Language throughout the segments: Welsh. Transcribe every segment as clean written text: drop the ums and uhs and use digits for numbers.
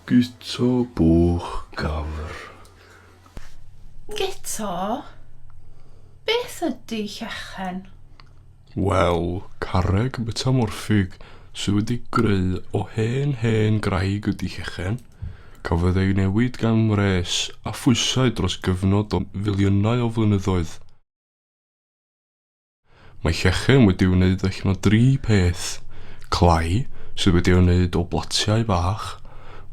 Guto Bwch Gafr. Guto, beth ydy llechen? Wel, carreg metamorffig sydd wedi greu o hen hen graig ydy llechen. Cafodd ei newid gan wres a phwysau dros gyfnod o filiynau o flynyddoedd. Mae llechen wedi'i wneud allan o dri peth, clai, sydd wedi ei wneud o blatiau bach,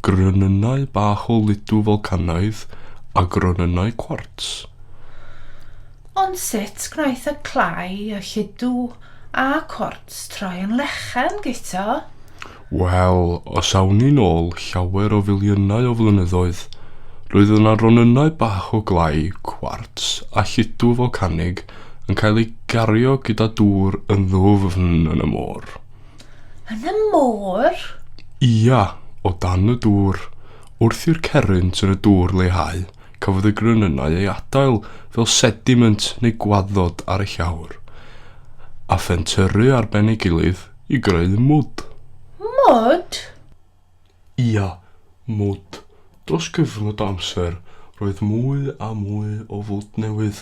gronynnau bach o ludw folcanaidd a gronynnau cwarts. Ond sut gwnaeth y clai, y lludw a cwarts troi yn lechen, Guto? Wel, os awn ni nôl llawer o filiynau o flynyddoedd, roedd yna ronynnau bach o glai, cwarts a lludw folcanig yn cael ei gario gyda dŵr yn ddwfn yn y môr. Yn y môr? Ia, o dan y dŵr. Wrth i'r cerrynt yn y dŵr leihau, cafodd y gronynnau ei adael fel sediment neu gwaddod ar y llawr, a phentyrru ar ben ei gilydd i greu mwd. Mwd? Ia, mwd. Dros gyfnod o amser, roedd mwy a mwy o fwd newydd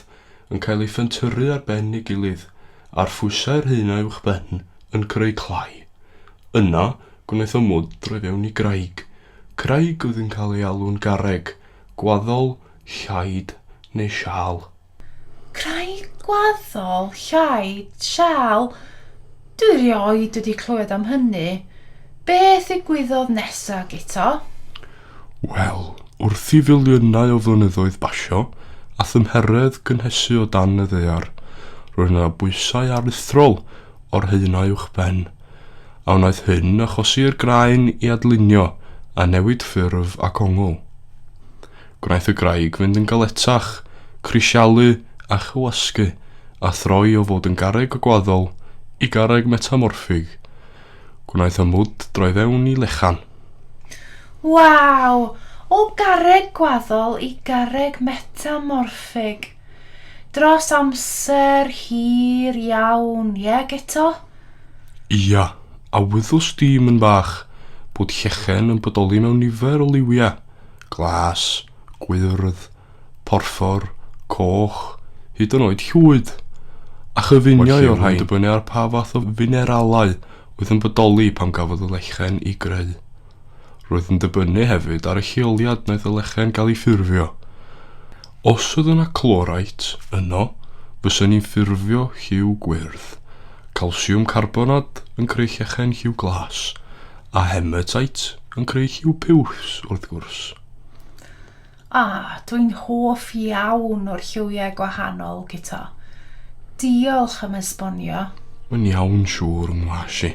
yn cael ei phentyrru ar ben ei gilydd, a'r phwysau'r haenau uwchben yn creu clai. Yna, gwnaeth y mwd droi fewn i graig. Craig oedd yn cael ei alw'n garreg, gwaddol, llaid neu siâl. Craig gwaddol, llaid, siâl? Dwi rioed wedi clywed am hynny. Beth ddigwyddodd nesa, Guto? Wel, wrth i filiynau o flynyddoedd basio, a thymheredd gynhesu o dan y ddaear, roedd yna bwysau aruthrol o'r haenau uwchben, a wnaeth hyn achosi i'r graen i adlunio a newid ffurf ac ongl. Gwnaeth y graig fynd yn galetach, crisialu a chywasgu, a throi o fod yn garreg gwaddol i garreg metamorffig. Gwnaeth y mwd droi fewn i lechan. Waw! O garreg gwaddol i garreg metamorffig. Dros amser hir iawn, ie, Guto? Ia, a wyddws di, myn bach, bod llechen yn bodoli mewn nifer o liwiau? Glas, gwyrdd, porffor, coch, hyd yn oed llwyd. A chyfuniau o'r rhain yn dibynnu ar pa fath o fineralau oedd yn bodoli pan gafodd y lechen ei greu. Roedd yn dibynnu hefyd ar y lleoliad wnaeth y lechen gael ei ffurfio. Os oedd yna chlorite yno, fysen ni'n ffurfio lliw gwyrdd, calsiwm carbonad yn creu llechen lliw glas, A hematite yn creu lliw piws, wrth gwrs. Ah, dwi'n hoff iawn o'r lliwiau gwahanol, Guto. Diolch am esbonio. Mae'n iawn siŵr, ngwas i.